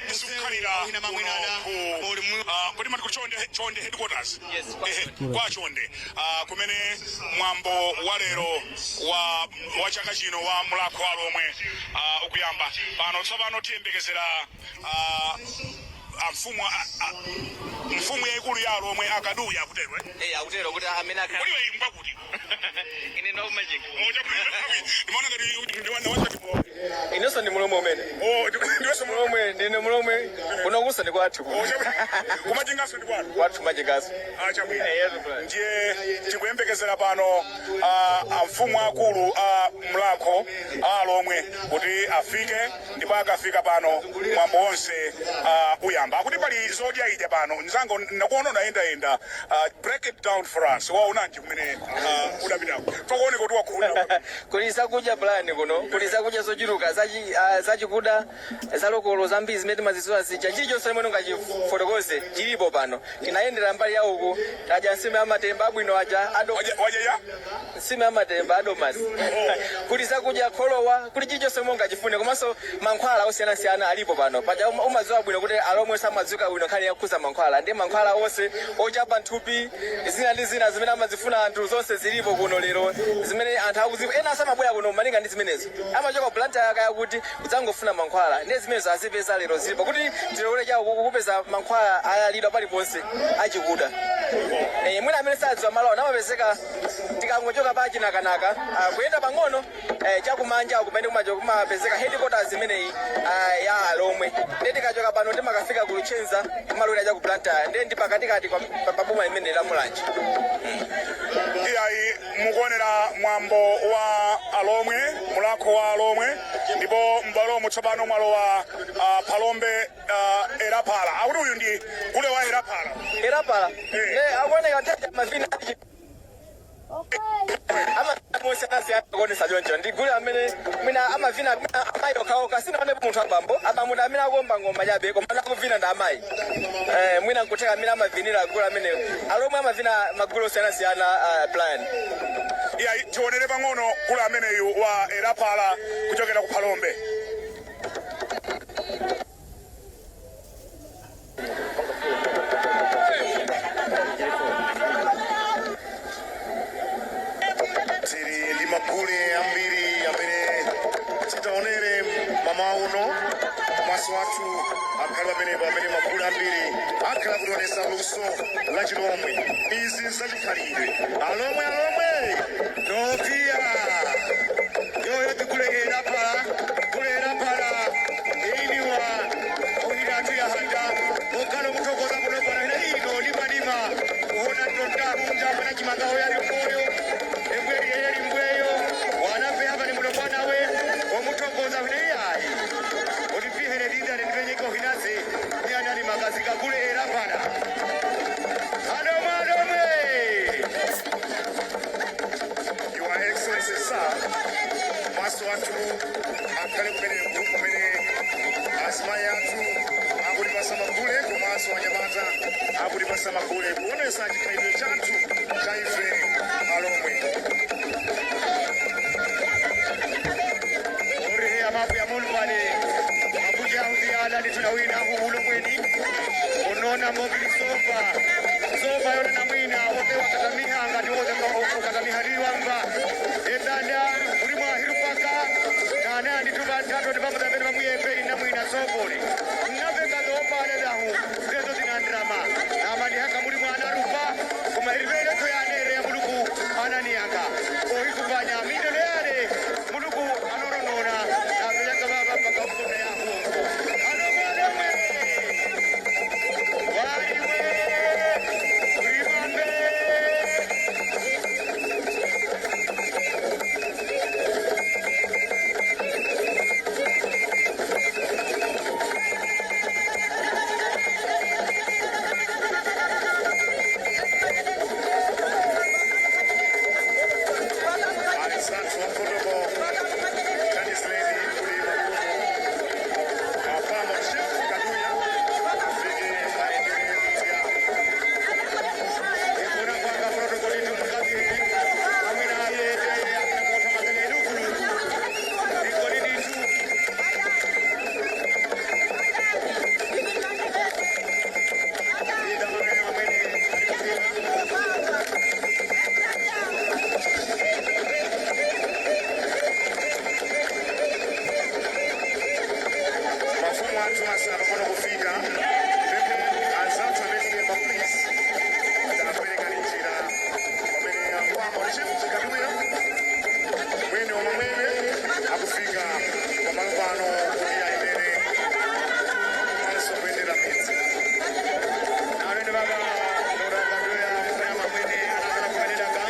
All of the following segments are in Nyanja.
Tikukhalira kuno ku kodi mati ku Chonde, Chonde headquarters? Yes, kwa Ehe, kwa Chonde, kumene mwambo wa lero wa chaka chino wa Mulhako wa Alhomwe ukuyamba pano. Tsopano tiyembekezera amfumu, mfumu yayikulu ya Alhomwe, akaduya akutero, eh? Eh, akutero kuti amene akhala. Kodi iwe ngwakuti? Ine ndakumachinga. Oh, ndimaona ngati ndiwanda. Inenso ndi Mulomwe umene. Oh, ndiwenso? Mulomwe, ndine Mulomwe. Kuno kusa ndi kwathu kuno. Kumachinganso ndi kwanu? Kwathu Machingaso. Ah, chabwino. Eh, yes, brother. Ndiye tikuyembekezera pano amfumu akulu a Mlakho a Alomwe kuti afike, ndipo akafika pano mwambo wonse uyamba. Akuti pali zodya idya pano. Mzango, nakuona unayendayenda, break it down for us. Waonanji kumene udapitako? Pakuoneka kuti wakhuta. Kuli zakudya plan kuno, kuli zakudya zochuluka zachikuda, zalokolo zambiri zimene timazidziwa zija. Chilichonse limene ungachifotokoze chilipo pano. Tinayendera mbali ya uku, tadya nsima ya matemba abwino aja ado. Waja ya? Nsima ya matemba adomasi. Kuli zakudya, kholowa, kuli chilichonse momwe ungachifune, komanso mankhwala osiyanasiyana alipo pano. Paja umadziwa bwino kuti Alomwe samadziwika bwino nkhani yakhuza mankhwala, ndi mankhwala onse ochapa nthupi, zina ndi zina zimene amazifuna anthu, zonse zilipo kuno lero zimene anthu akuziwa. Ena asamabwera kuno malinga ndi zimenezo, amachoka ku Blantyre kaya kuti kudzangofuna mankhwala, ndi zimenezo azipeza lero, zilipo. Kuti tilowere chawo kupeza mankhwala ayalidwa paliponse achikuda. Eh, mwina amene sadziwa malo ano, amapezeka tikangochoka pa Chinakanaka, kuyenda pang'ono, chakumanja kumene kumapezeka headquarters imeneyi ya Alomwe. Ndiye tikachoka pano timakafika ku Luchenza, kumalowera cha ku Blantyre, ndiye ndi pakatikati pa boma imene la Mulanje. Iyayi, mukuonera mwambo wa Alomwe, Mulhako wa Alomwe, ndipo m'bwalomo tsopano mwalowa Phalombe Erapala. Akuti uyu ndi gule wa Erapala. Erapala. Eh. Ne akuoneka tete mavina amosiyanasiyana kuonesa choncho. Ndi gule amene mwina amavina mwina amayi okhaokha. Sinaonepo munthu abambo, abambo amene akuomba ngoma chabe, koma akuvina ndi amayi. Eh, mwina nkutheka amene amavinira gule amene Alomwe amavina magulu osiyanasiyana, plan. Iyayi, tionere pang'ono gule ameneyu wa Erapala kuchokera ku Phalombe. Tili ndi magule ambiri amene titaonere mmawa uno. Maso athu akhale pamenepo amene magule ambiri akhala kutionesa luso la Chilomwe. Izi zachikhalidwe. Alomwe, Alomwe nopia yoyo tikulekera pala kulera pala iniwa ohiratu yahanda okalo muthokoza kunopana ina ino limalima kuona tonta kunja mana chimangawo yali mboyo embweri yeli mbweyo wanape hapa ni muno mwanawe omuthokoza hine iyayi olipihele lindale ndipenyeko hinaze nianali magazi kagule era pana alomwe alomwe. Your Excellency Sir, maso athu akhale kumeneku kumene azimayi athu akutipasa magule komanso anyamata akutipasa magule kuonesa chikhalidwe chathu cha ife Alomwe. Orihe mapu ya mulupale makuja huziala litunawina huulo mweni unona mobili sofa sofa yona na mwina wote wakatamiha ngati wote ukatamihariwa mva etanda uri mwahirupaka kana ndituba ntatu ndipamudza mbere pamuyemberi na mwina sofoli napeka zopale zahu zezo zinandrama nama ndihaka muri mwana rupa koma irivere toyanere ya muluku ananiyanga ohikupanya mindolo yale muluku anoronona napeleka baba paka ufune yahu alomwe alomwe waliwe ulimambe. Mafumu athu asala pano kufika. Pepe anzathu amene pa, please, tapereka njira pamene Paramount Chief Kaduya, mwene wa mamwene, akufika pamalo pano kuti ayendere komanso kuyendera midzi. Alendo baba Dora Kaduya mwana mamwene anakana kumelelaka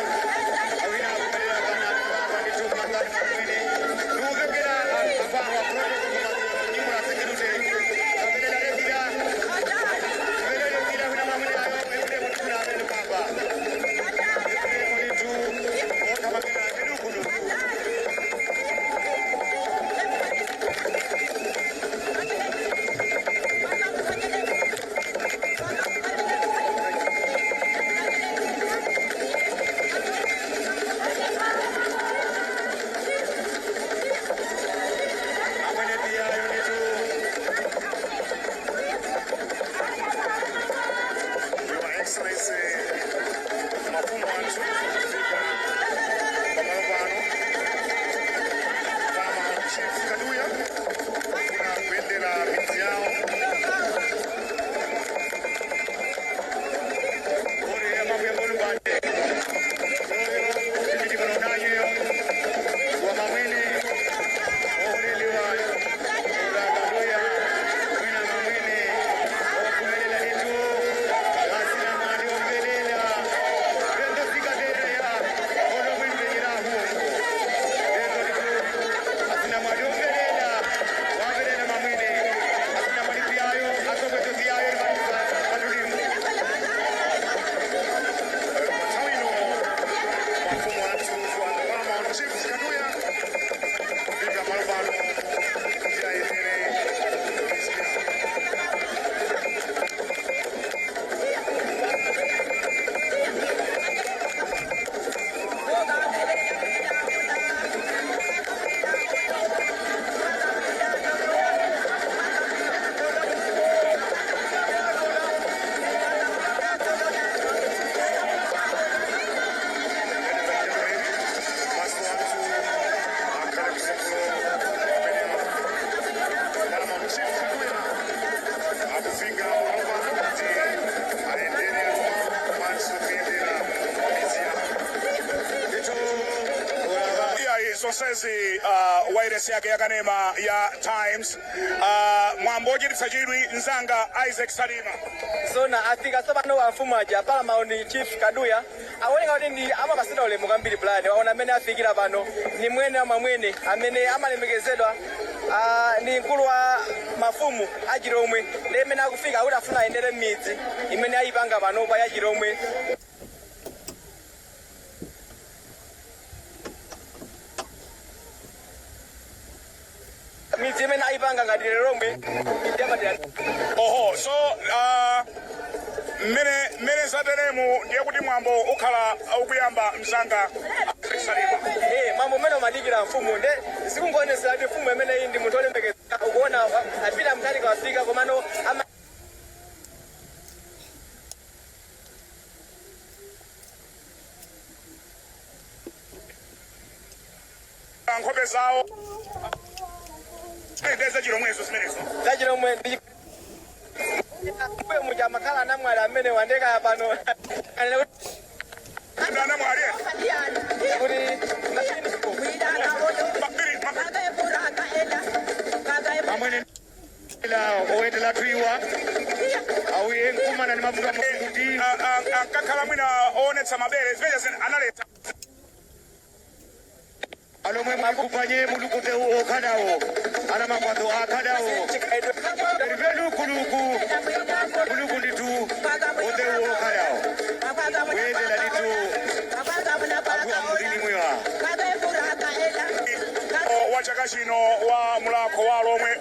awina kumelelaka na baba nditu mangani mamwene nuvekera apawa protocol nyimbo la security kabelela lekira kabelela lekira wina mamwene ayo ende mutuna abele baba ende munitu oka mabela edukulu. Amwene pia yonitu. Your Excellency, mafumu athu kufika pamalo pano. Paramount Chief Kaduya kufuna kuyendera midzi yawo. Ore mabuya bolu bande. Oyo ndidi kono nanyeyo. Wa mamwene. Olelewa. Ora Kaduya. Wina mamwene. Okumelela litu. Asina mali ombelela. Vendo fika dere ya. Ono mwinde ira huo. Vendo litu. Asina mali ombelela. Wabelela mamwene. Asina mali piayo. Asokweto piayo. Matulimu. Nthawi ino mafumu athu wa Paramount Chief Kaduya kufika pamalo pano kuti ayendere midzi yawo. Maso athu akhale kusukulu pamene Paramount Chief Kaduya akufika pamalo pano kuti ayendere komanso kuyendera midzi yawo. Litu. Ora Iyayi, zonsezi wairesi yake yakanema ya Times, mwambo ochititsa chidwi, mzanga Isaac Salima. Zona afika tsopano amfumu aja, Paramount Chief Kaduya. Aoneka kuti ndi amapasida ulemu kwambiri. Plan waona amene afikira pano ni mwene wa mamwene amene amalemekezedwa, ndi mkulu wa mafumu achilomwe, ndi imene akufika akuti afuna ayendere m'midzi imene ayipanga panopa ya Chilomwe. Midzi imene ayipanga ngati Lilongwe ndi amadera. Oho, so mmene zateremu ndiye kuti mwambo ukhala ukuyamba, mzanga Isaac Salima. Eh, mambo mmene umadikira mfumu nde zikungoonetsera kuti mfumu imeneyi ndi munthu olemekezeka. Ukuona apita mtali kawafika komano ama Nkhope zawo ndeza Chilomwezo zimenezo. Zachilomwe ndi mbuyo muja makhala anamwali amene wandekaya pano anena kuti Anamwali kuti mapiri. Amwene la owetela twiwa auye nkumana ni mavuto kuti Ankakhala mwina oonetsa mabere zimene analetsa. Alomwe mulikupanye mulukute okhadawo ana makwado akhadawo chikhaidwe. rivelukuluku kuluku nditu otewu okhadawo kuyendela nditu anthu amudini mwiwa. Wa chaka chino wa Mulakho wa Lomwe.